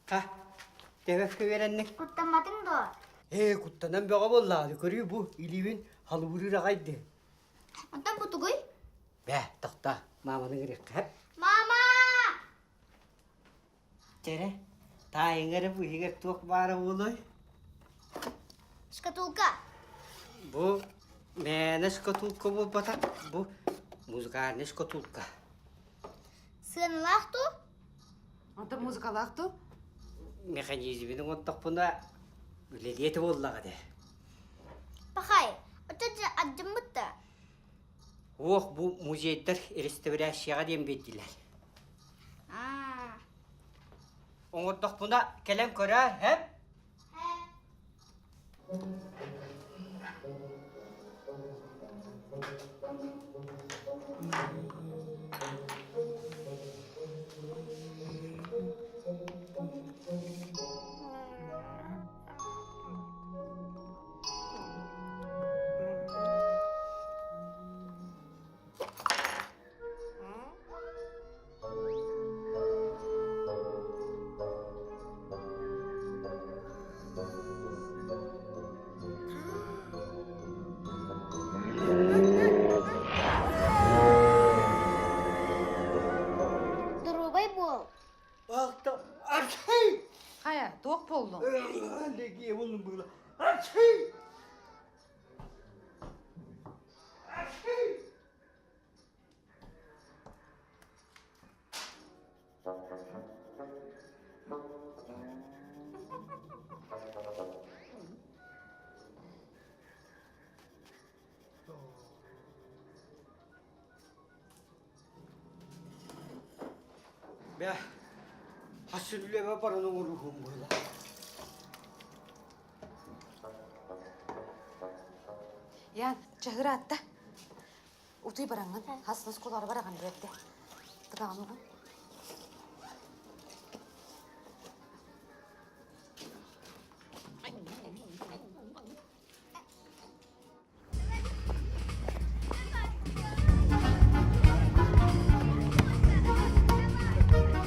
Ха, төбөккө үөрэнник. Куттамматыҥ дуо? Ээ, куттанан бөҕө буоллаҕына, көрүүй бу илиибин халыбырыыр аҕай дии. Онтон бу тугуй? Бээ, тохтоо, мааманы ыҥырыахха. Мама! Чэрэ, таайыҥ эрэ быыһыгар туох баара буолуой? Шкатулка. Бу мээнэ шкатулка буолбатах, бу музыкальный шкатулка. Сыаналаах дуу? Онтон музыкалаах дуу? Механизмин оҥордохпуна үлэлиэ этэ буоллаҕа дии. Пахай, оччо ардьыммыт да? Уох, бу музейдар реставрацияҕа диэн биэрдилэр. Аа. Оҥордохпуна кэлэн көрөөр, һэп? Доруобай буол. Хайа, туох буоллуҥ? Бээ, хас үлэбэ баран оҥоруһум буолла. Ян, чаһыраатта. Утуй бараҥҥын, хас оскуолаҕа бараҕын диэбитэ. Тыгаҕын угун.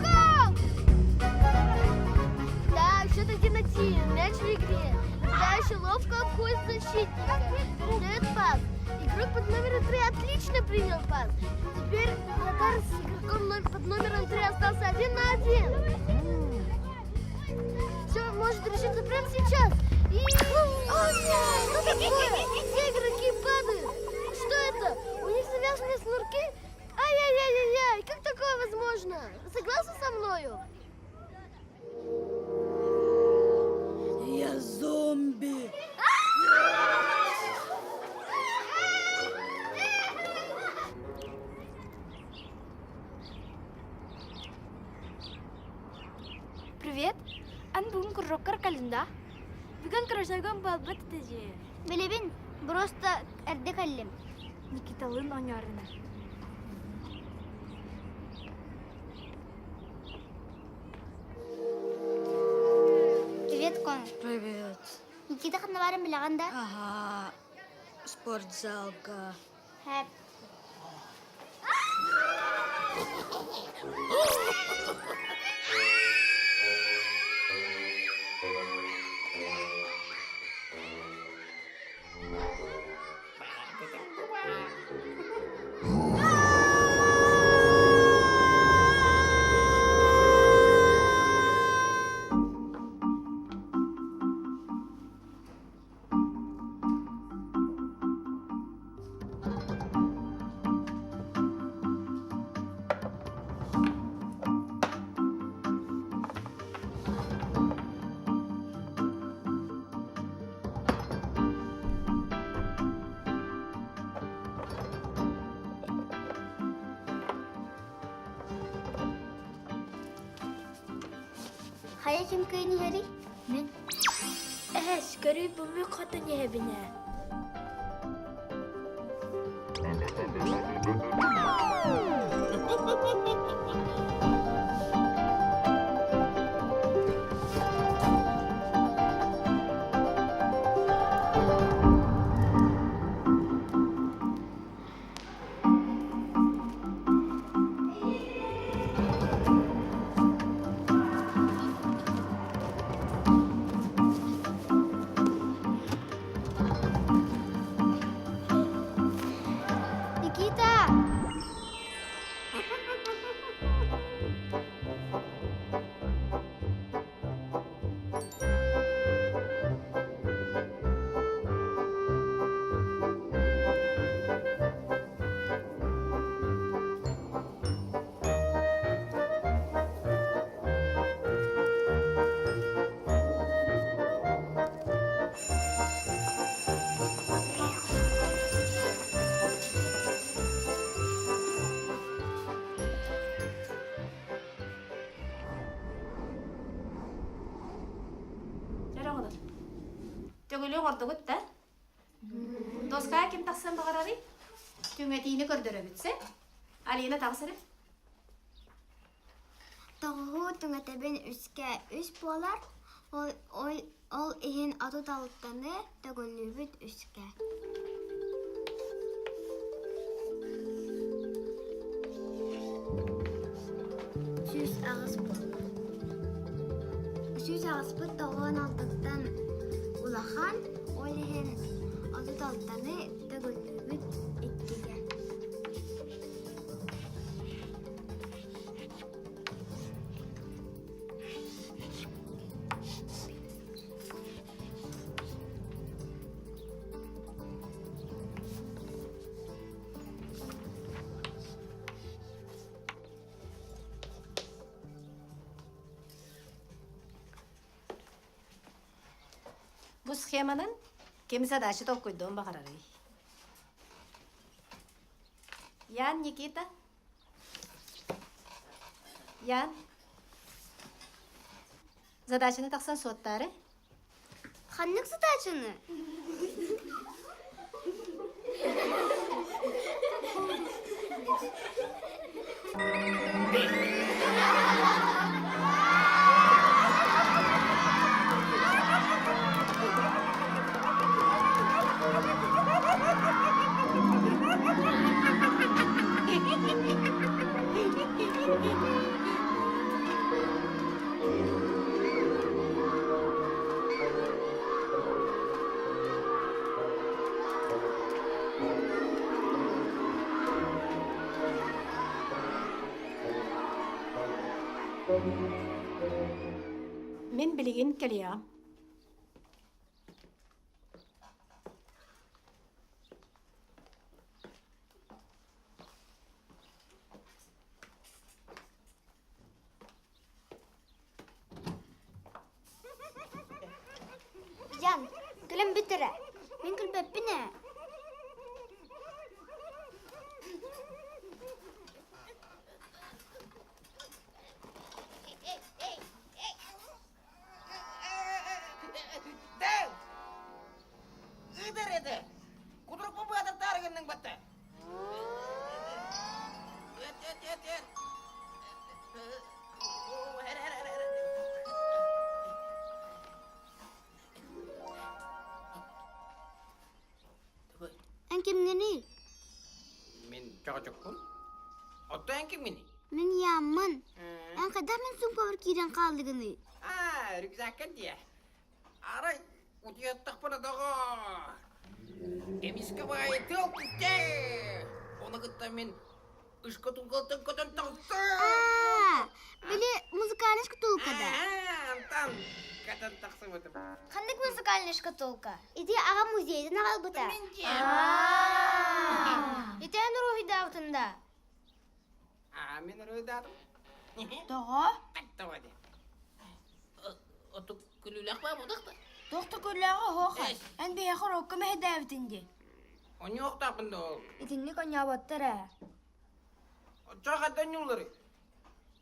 Гол! Да, счет 1-1. Мяч в игре. Нападающий ловко обходит защитника. Передает пас. Игрок под номером 3 отлично принял пас. Теперь вратарь с игроком под номером 3 остался один на один. Все может решиться прямо сейчас. И... О, нет! Что такое? Все игроки падают. Что это? У них завязаны шнурки? Ай-яй-яй-яй-яй! Как такое возможно? Согласны со мною? Я зомби. Привет. Ан бүгүн кружоккар кэллиҥ да? Бүгүн кружогум буолбут этэ Билэбин, просто эрдэ кэллим. Никиталыын оонньоорунар. Привет, Кон. Привет. Никита ханна баарын билэҕин да? Ага, спортзалга. Хэп. Хайа ким кыйын иһэрий? Мин. Эһэс, көрүй бумүк хотон иһэбин ээ. Никита! Дьэ оҕолор, төгүлү оҥордугут да? Доскаҕа ким тахсан баҕарарый? Түҥэтиини көрдөрөбүт, сэ? Алина таҕыс эрэ. Тоҕуһу түҥэтэбин үскэ үс буолар, ол, ол, ол иһин 36-ны төгүллүүбүт үскэ. 108 буолла. 108-пыт 96-тан улахан, ол иһин 36-ны төгүллүүбүт иккигэ. Бу схеманан ким задача толкуйдуон баҕарарый? Ян, Никита? Ян? Задачаны тахсан суоттаары? Ханнык задачаны? Мин билигин кэлиэҕим. Ян, күлэн бүтэрэ. Мин күлбэппин ээ. Дэл! Ыытар этэ! Кудурукпу быататтаары гынныҥ батта! Эт, эт, эт, эт! Эн кимҥиний? Мин чоҕочукпун. Оттон эн кимҥиний? Мин Яммын. Эн хайдах мин суумкабар киирэн хааллыгыный? Аа, рюкзакка диэ. Арай, утуйаттахпына доҕоор. Эмискэ баайы тыал түстэ. Ону кытта мин ышкатулкаттан көтөн таҕыстым. Аа, били музыкальный шкатулка да? Аа, антан көтөн тахсыбытым. Ханнык музыкальный шкатулка? Ити аҕа музейтан аҕалбыта. Мин диэн. Ити эн уруһуйдаабытын да? Аа, мин уруһуйдаатым. Тоҕо? Тоҕо диэн. Оту күлүүлээх баа будах да. Туох да күллээҕэ оһуох эн биһиэхэ урукку мэһэйдээбитин дии. Онньуохтаахпын да ол. Итинник онньооботтор ээ. Оччоҕо хайдан ньуулларый?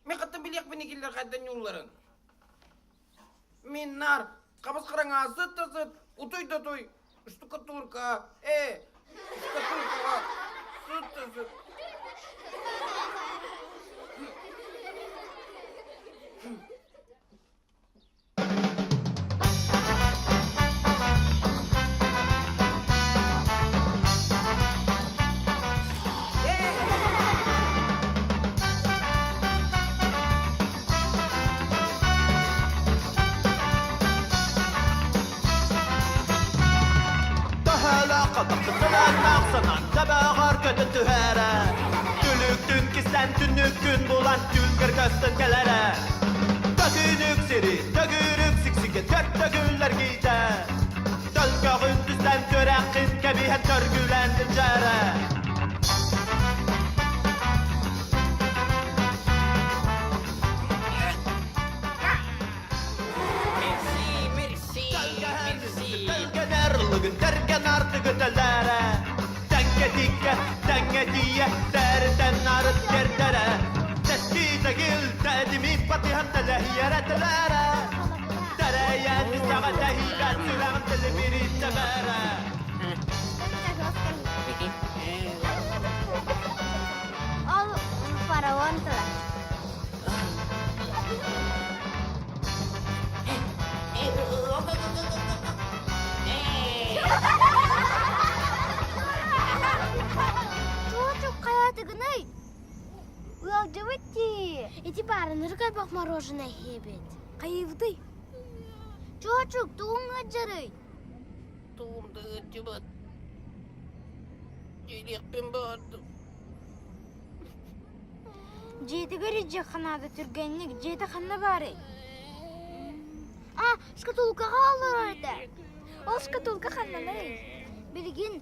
Мин хаттан билиэхпин икиллэр хайдан ньуулларын. Мин нар хабыс-хараҥа сыт да сыт, утуй да утуй, штукатурка, э, штукатуркаҕа сыт да сыт. Табаҕар көтөн түһэрэ Түлүктүн кистэн түннүккүн булан түлгэр көстөн кэлэрэ Төкүнүк сири төгүрүк сиксигэ төрт төгүллэр кийтэ Төлкөҕүн түстэн түрэххин кэбиһэн төргүлэн илдьэрэ Мерси, мерси, мерси. Тэлгэнэр лыгын тэргэн артыгы тэлээрэ Тэҥҥэ тиккэ, тэҥҥэ тиийэ, тэритэн арыт тиэрдэрэ Тэстии тэгил, тэтими батыһан тэлэһийэрэ тэлээрэ Тэрэйэн истэҕэ тэһиибэт сүрэҕин тилибирин тэбэрэ Ол фараон тыла. Чуочук хайаатыгыный? Ыалдьыбыт дии. Ити баарынырык элбэх мороженое иһэбит. Хайыыбытый? Чуочук, тугуҥ ыалдьарый? Тугум да ыалдьыбат. Дьиэлиэхпин баҕардым. Дьиэтигэр илдьиэххэ наада түргэнник, дьиэтэ ханна баарый? А, шкатулкаҕа олорор этэ. Ол шкатулка ханнаный? Билигин.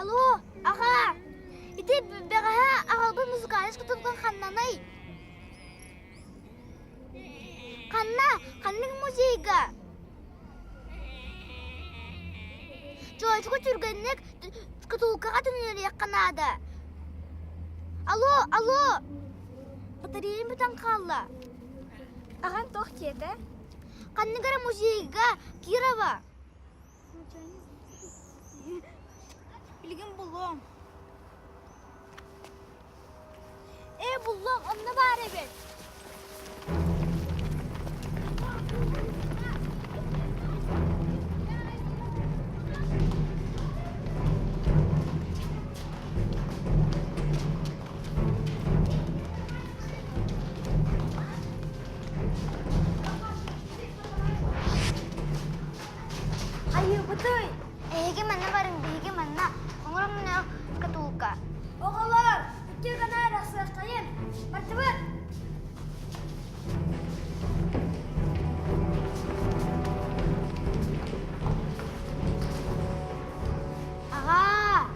Алло, аҕаа! Ити бэҕэһээ аҕалбыт музыкальнай шкатулкаҥ ханнаный? Ханна? Ханнык музейга? Чуочуку түргэнник шкатулкаҕа төннөрүөххэ наада. Алло, алло! Батареям бүтэн хаалла. Аҕаҥ туох диэтэ? Ханнык эрэ музейга, Кирова. Билигин булуом. Ээ, буллум, онно баар эбит. Айыыбытый! Эһиги манна барыҥ, биһиги манна. Оҥороммуна шкатулка. Оҕолор, үтүө гына арахсыаххайын. Бардыбыт! Аҕаа!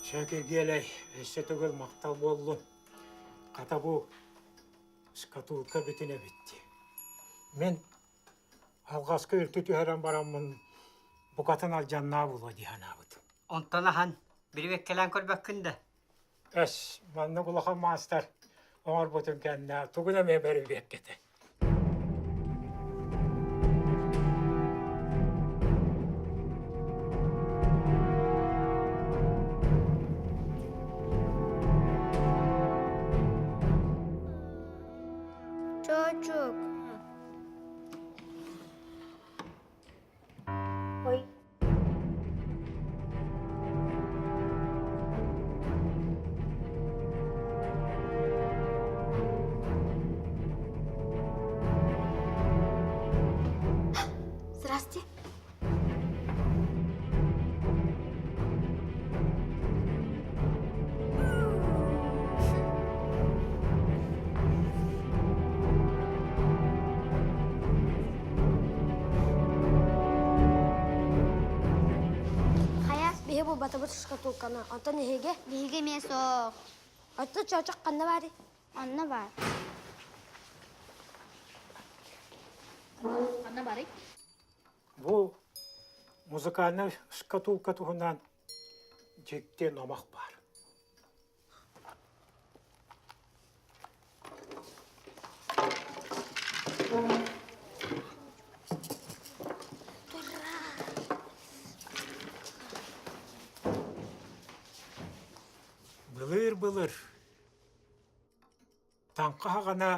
Чэ, Киргиэлэй, өссө төгүл махтал буоллун. Хата бу шкатулка бүтүн эбит дии. Мин Алҕаска үлтү түһэрэн бараммын букатын алдьаннаа буолуо дии санаабытым. Онтон аһан, бирибэккэлээн көрбөккүн да? Эс, маннык улахан маастар оҥорбутун кэннэ тугун эмиэ бэрибиэккэтэ. Чоочук. Ой. Здрасте. Хайа, биһи булбатыбыт шкатулканы. Онтон эһиги? Биһиги эмиэ суох. Оттон чоочок ханна баарый? Онно баар. Ханна барый? Бу музыкальнай шкатулка туһунан дьикти номох баар. Былыр-былыр Таҥха саҕана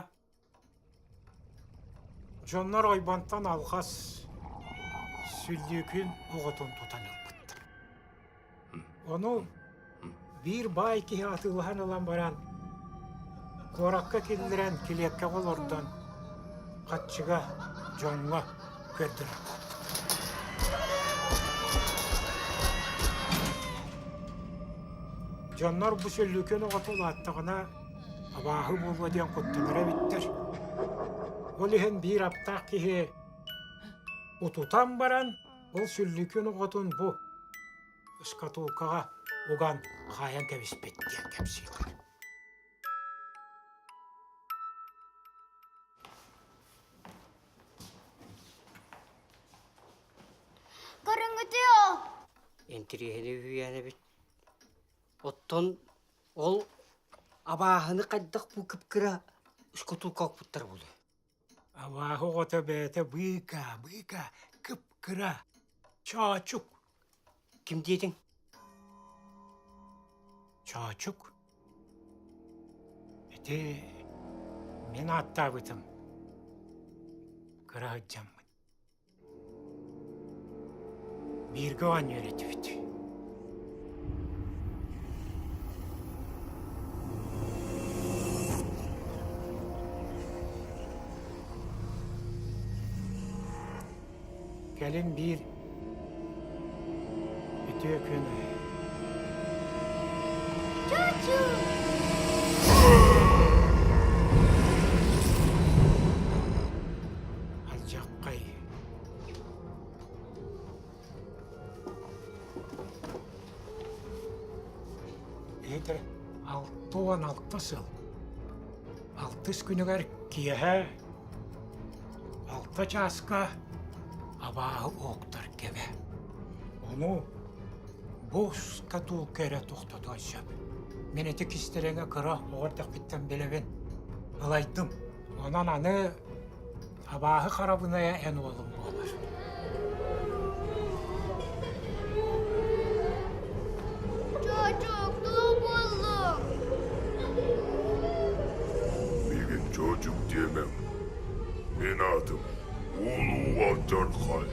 дьоннор ойбонтон алҕас сүллүүкүн оҕотун тутан ылбыттар. Ону биир баай киһи атыылаһан ылан баран куоракка киллэрэн килиэккэҕэ олордон хаччыга дьоҥҥо көрдөрөр буолбут. Дьоннор бу сүллүүкүн оҕото улааттаҕына абааһы буолуо диэн куттанар эбиттэр. Ол иһин биир аптаах киһи утутан баран, ол сүллүүкүн оҕотун бу шкатулкаҕа уган хаайан кэбиспит диэн кэпсииллэр. Көрүҥҥүтүй ол? Интириэһинэй үһүйээн эбит. Оттон ол абааһыны хайдах бу кып-кыра шкатулка укпуттар буолуой? Абааһы оҕото бэйэтэ быыка, быыка, кып-кыра, чоочук. Ким диэтиҥ? Чоочук. Ити мин ааттаабытым. Кыра сылдьаммын. Бииргэ оонньуур этибит. Кэлин биир үтүө күн Чу-чу! Алдьархай. Иһитэр 66 сыл. Алтыс күнүгэр киэһэ алта чааска абааһы уоктар кэмэ. Ону бу шкатулка эрэ тохтотуон сөп. Мин ити кистэлэҥэ кыра оҕо эрдэхпиттэн билэбин. Ылайдым. Онон аны Абааһы харабынайа эн уолуҥ буолар. Чоочук, туох буоллуҥ? Миигин Чоочук диэмэҥ. Мин аатым Улуу Алдьархай.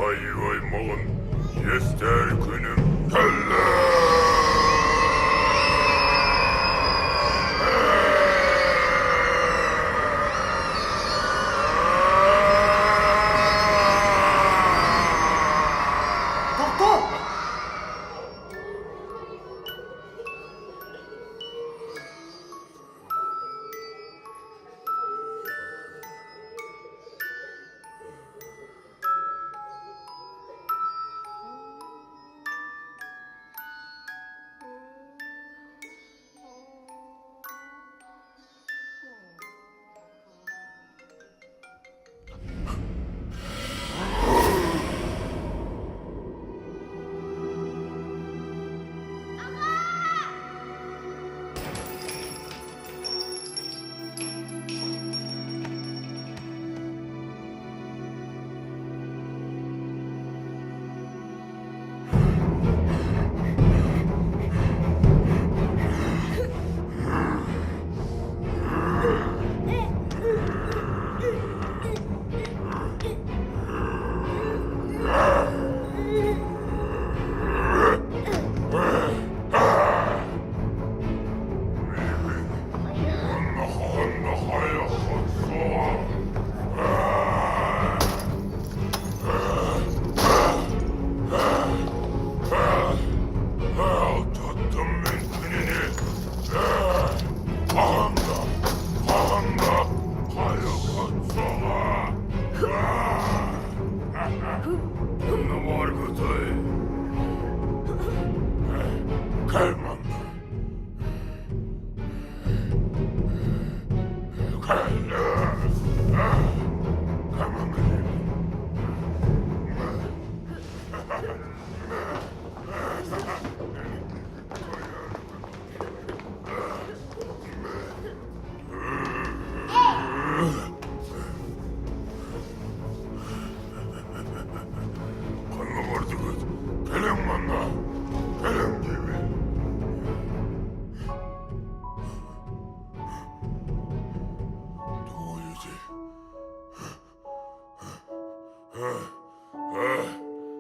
Айыы аймаҕын иэстээри күнүм кэллэ! Тохтоо!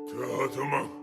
Тыатымаҥ.